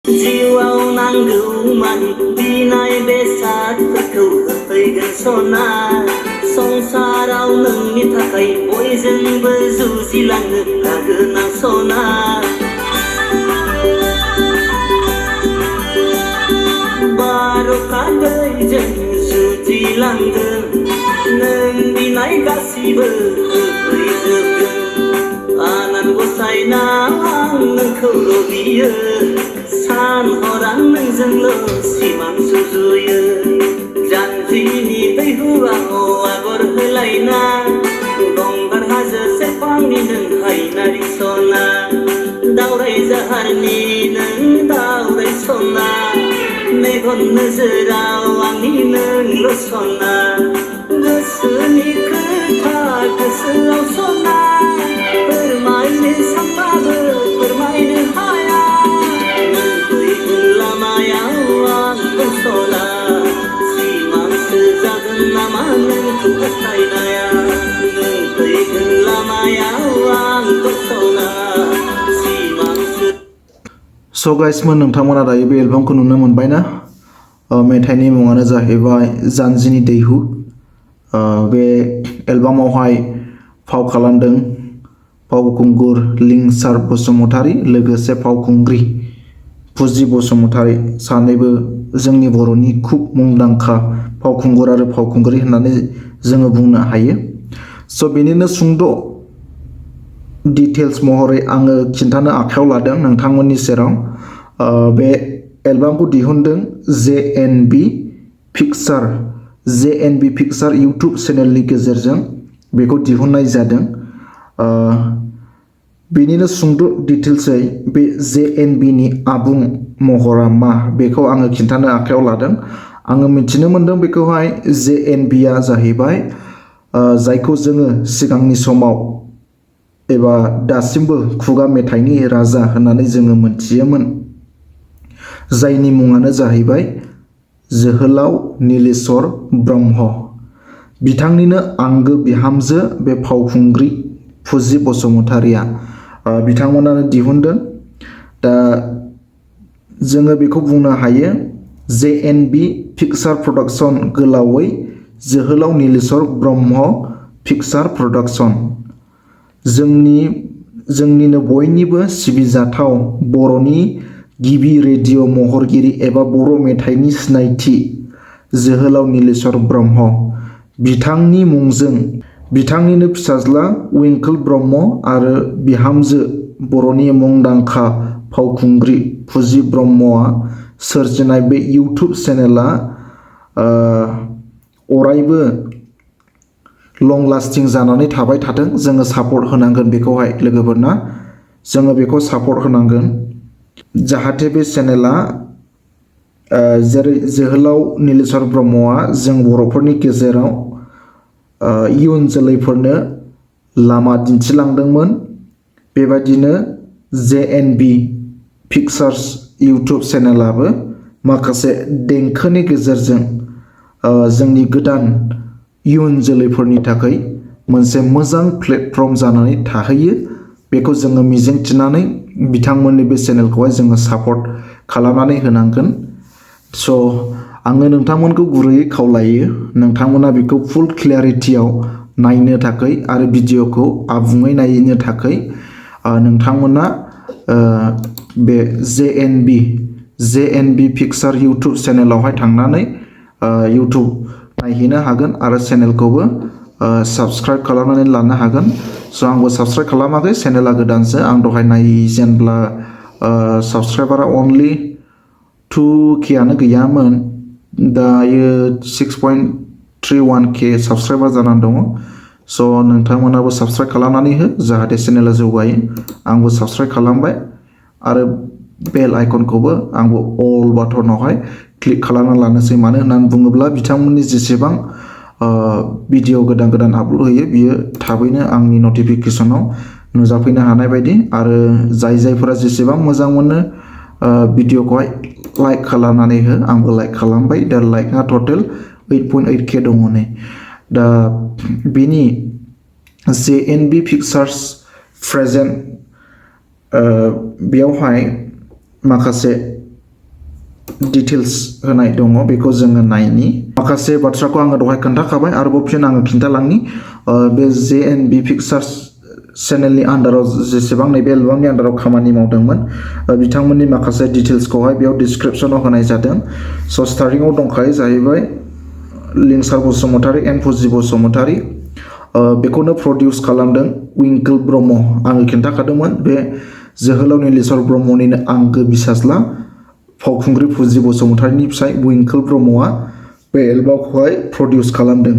जिउआव नांगौमानि बिनाय बेसादफोरखौ होफैगोन सना संसाराव नोंनि थाखाय बयजोंबो जुजिलांनो हागोन आं सना बार'खा दैजों जुजिलांगोन नों बिनाय गासिबो होफैजोबगोन आनान गसाइनाव आं नोंखौ लुबैयो सान हर आं नोंजोंल' सिमां सुजुयो जानजिनि दैहुआव आगर होलायना गंगार हाजो सेरफांनि नों हायनारि सना दावराय जाहारनि नों दावराय सना मेगन नोजोराव आंनि नोंल' सना गोसोनि खोथा गोसोआव सना फोरमायनो सानबाबो फोरमायनो हाया नों फैगोन लामायाव आंखौ सना सिमांसो जागोन नामा नोंखौ हास्थायनाया नों फैगोन लामायाव आंखौ सना सिमांसो So guys नोंथांमोना दायो बे एलबामखौ नुनो मोनबायना मेथाइनि मुङानो जाहैबाय जानजिनि दैहु बे एलबामावहाय फाव खालामदों फावखुंगुर लिंसार बसुमतारी लोगोसे फावखुंग्रि फुजि बसुमतारी सानैबो जोंनि बर'नि खुब मुंदांखा फावखुंगुर आरो फावखुंग्रि होननानै जोङो बुंनो हायो स' बेनिनो सुंद' डिटेल्स महरै आङो खिन्थानो आखायाव लादों नोंथांमोननि सेराव बे एलबामखौ दिहुनदों JNB पिक्सार इउटुब चेनेलनि गेजेरजों बेखौ दिहुननाय जादों बेनिनो सुंद' डिटेल्सै बे JNB नि आबुं महरा मा बेखौ आङो खिन्थानो आखायाव लादों आङो मिथिनो मोनदों बेखौहाय JNB आ जाहैबाय जायखौ जोङो सिगांनि समाव एबा दासिमबो खुगा मेथाइनि राजा होननानै जोङो मोनथियोमोन जायनि मुङानो जाहैबाय जोहोलाव नीलेश्वर ब्रह्म बिथांनिनो आंगो बिहामजो बे फावखुंग्रि फुजि बसुमतारीया बिथांमोनानो दिहुनदों दा जोङो बेखौ बुंनो हायो JNB पिक्सार प्रडाक्शन गोलावै जोहोलाव नीलेश्वर ब्रह्म पिक्सार प्रडाक्शन जोंनिनो बयनिबो सिबिजाथाव बर'नि गिबि रेडिअ महरगिरि एबा बर' मेथाइनि सिनायथि जोहोलाव नीलेश्वर ब्रह्म बिथांनि मुंजों बिथांनिनो फिसाज्ला विंकल ब्रह्म आरो बिहामजो बर'नि मुंदांखा फावखुंग्रि फुजि ब्रह्मआ सोरजिनाय बे इउटुब चेनेला अरायबो लं लास्टिं जानानै थाबाय थाथों जोङो सापर्ट होनांगोन बेखौहाय लोगोफोरना जोङो बेखौ सापर्ट होनांगोन जाहाथे बे चेनेला जेरै जोहोलाव नीलेश्वर ब्रह्मआ जों बर'फोरनि गेजेराव इयुन जोलैफोरनो लामा दिन्थिलांदोंमोन बेबायदिनो JNB पिक्सार्स इउटुब चेनेलाबो माखासे देंखोनि गेजेरजों जोंनि गोदान इयुन जोलैफोरनि थाखाय मोनसे मोजां प्लेटफर्म जानानै थाहैयो बेखौ जोङो मिजिंथिनानै बिथांमोननि बे चेनेलखौहाय जोङो सापर्ट खालामनानै होनांगोन स' आङो नोंथांमोनखौ गुरैयै खावलायो नोंथांमोना बेखौ फुल क्लियारिटियाव नायनो थाखाय आरो भिडिअखौ आबुङै नायनो थाखाय नोंथांमोना बे JNB पिक्सार इउटुब चेनेलावहाय थांनानै इउटुब नायहैनो हागोन आरो चेनेलखौबो साबस्क्राइब खालामनानै लानो हागोन स' आंबो साबस्क्राइब खालामाखै चेनेला गोदानसो आं दहाय नायजेनब्ला साबस्क्राइबारा अनलि 2K आनो गैयामोन दायो 6.31K साबस्क्राइबार जानानै दङ स' नोंथांमोनाबो साबस्क्राइब खालामनानै हो जाहाथे चेनेला जौगायो आंबो साबस्क्राइब खालामबाय आरो बेल आइकनखौबो आंबो अल बाटनावहाय क्लिक खालामना लानोसै मानो होननानै बुङोब्ला बिथांमोननि जेसेबां भिडिअ गोदान आपल'ड होयो बियो थाबैनो आंनि नटिफिकेसनाव नुजाफैनो हानाय बायदि आरो जायफोरा जेसेबां मोजां मोनो भिडिअखौहाय लाइक खालामनानै हो आंबो लाइक खालामबाय दा लाइकआ टटेल 8.8K दङ नै दा बेनि JNB पिक्सार्स प्रेजेन्ट बेयावहाय माखासे डिटेल्स होनाय दङ बेखौ जोङो नायनि माखासे बाथ्राखौ आङो दहाय खोन्थाखाबाय आरोबाव फिन आङो खिन्थालांनि बे JNB पिक्चार्स चेनेलनि आन्डाराव जेसेबां नैबे एलबामनि आन्डाराव खामानि मावदोंमोन बिथांमोननि माखासे डिटेल्सखौहाय बेयाव डिसक्रिपसनाव होनाय जादों स' स्टार्टिंआव दंखायो जाहैबाय लिंसार बसुमतारी एन्ड फुजि बसुमतारी बेखौनो प्रडिउस खालामदों विंकोल ब्रह्म आङो खिन्थाखादोंमोन बे जोहोलाव नीलेश्वर ब्रह्मनिनो आंगो बिसाज्ला फावखुंग्रि फुजि बसुमतारीनि फिसाय विंकोल ब्रह्मआ बे एलबामखौहाय प्रडिउस खालामदों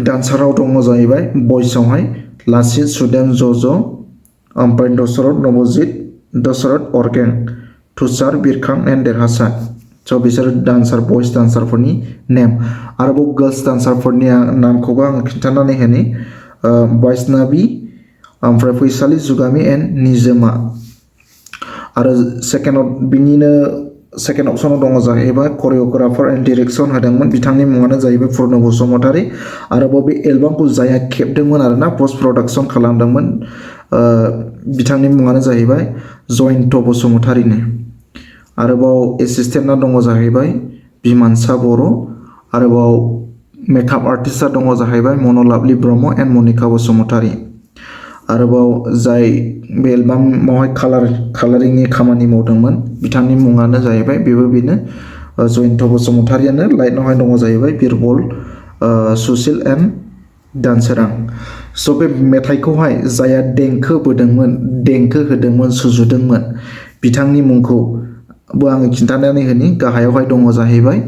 डान्साराव दङ जाहैबाय भइसआवहाय लाचित सुदेम जज ओमफ्राय दशरथ नबजित दशरथ अरगें तुषार बिरखां एन्ड देरहासार स' बिसोर डान्सार भइस डान्सारफोरनि नेम आरोबाव गार्ल्स डान्सारफोरनि नामखौबो आङो खिन्थानानै होनि बैष्णबी ओमफ्राय फैसालि जुगामि एन्ड निजोमा आरो बिनिनो सेकेन्ड अपसनाव दङ जाहैबाय करिय'ग्राफार एन्ड डिरेक्सन होदोंमोन बिथांनि मुङानो जाहैबाय पुर्न बसुमतारी आरोबाव बे एलबामखौ जायहा खेबदोंमोन आरोना पस्ट प्रडाक्सन खालामदोंमोन बिथांनि मुङानो जाहैबाय जयन्त बसुमतारीनो आरोबाव एसिस्टेन्टआ दङ जाहैबाय बिमानसा बर' आरोबाव मेकआप आर्टिस्टआ दङ जाहैबाय मन'लाभलि ब्रह्म एन्ड मनिका बसुमतारी आरोबाव जाय बे एलबामावहाय कालारिंनि खामानि मावदोंमोन बिथांनि मुङानो जाहैबाय बेनो जयन्त बसुमतारीयानो लाइटआवहाय दङ जाहैबाय बिरबल सुसिल एन्ड दानसोरां स' बे मेथाइखौहाय जायहा देंखो होदोंमोन सुजुदोंमोन बिथांनि मुंखौबो आङो खिन्थानानै होनि गाहायावहाय दङ जाहैबाय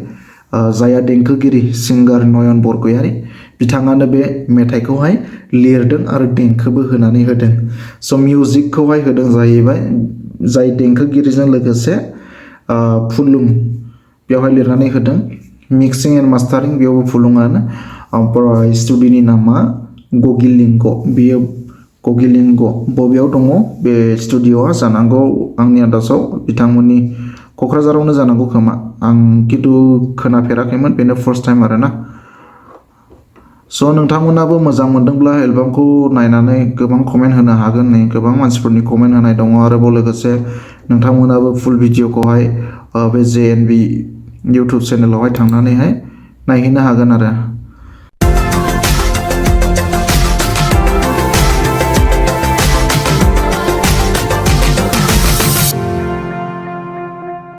जायहा देंखोगिरि सिंगार नयन बरगयारी बिथाङानो बे मेथाइखौहाय लिरदों आरो देंखोबो होनानै होदों स' मिउजिकखौहाय होदों जाहैबाय जाय देंखोगिरिजों लोगोसे फुलुं बेवहाय लिरनानै होदों मिक्सिं एन्ड मास्टारिं बेयावबो फुलुङानो ओमफ्राय स्टुडिय'नि नामा गगिलिंग बेयो गगिलिंग बबेयाव दङ बे स्टुडिय'आ जानांगौ आंनि आन्दाजाव बिथांमोननि क'क्राझारावनो जानांगौ खोमा आं खिन्थु खोनाफेराखैमोन बेनो फार्स्ट टाइम आरोना स' नोंथांमोनाबो मोजां मोनदोंब्ला एलबामखौ नायनानै गोबां कमेन्ट होनो हागोन नै गोबां मानसिफोरनि कमेन्ट होनाय दङ आरोबाव लोगोसे नोंथांमोनाबो फुल भिडिअखौहाय बे JNB इउटुब चेनेलावहाय थांनानैहाय नायहैनो हागोन आरो